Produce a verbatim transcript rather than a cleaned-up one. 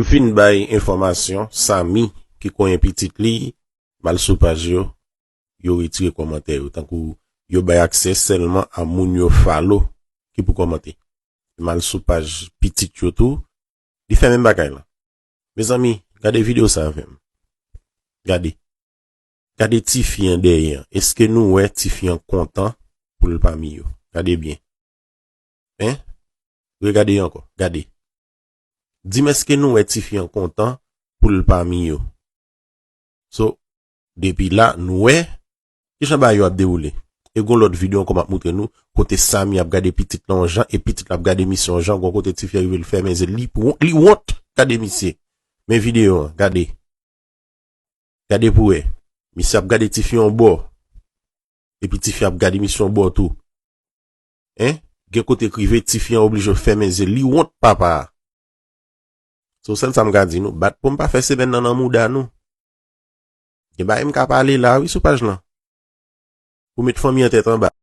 M fin bay enfòmasyon, Samy ki konyen pitit li, m al sou paj yo, yo retire kòmantè yo. Tankou yo bay aksè sèlman a moun yo follow ki pou kòmante. M al sou paj pitit yo tou, li fè menm bagay lan. Mezanmi, gade videyo sa avè m. Gade. Gade tifi an dèyè an. Èske nou wè tifi an kontan pou l pami yo? Gade byen. Hein? Regade ankò. Gade. Di m, èske nou wè tifi an kontan pou l pami yo? So, depi la, nou wè kijan bagay yo ap dewoule. E gon lòt videyo ankò m ap montre nou, kote Samy ap gade pitit lan yon jan, e pitit la ap gade misye yon jan, gon kote tifi a rive l fèmen zye l, li, li wont, gade misye. Men videyo an, gade. Gade pou wè. Misye ap gade tifi yon bò. Epi tifi ap gade misye yon bò tou. Hein? Gen kote k rive, tifi an oblije fèmen zye l, li wont papa a. So, sèl sa m ka di nou, bat pou m pa fè semèn nan nan mouda nou. Gen bagay m ka pale la, wi, sou paj lan. Pou met fanmi an tèt anba.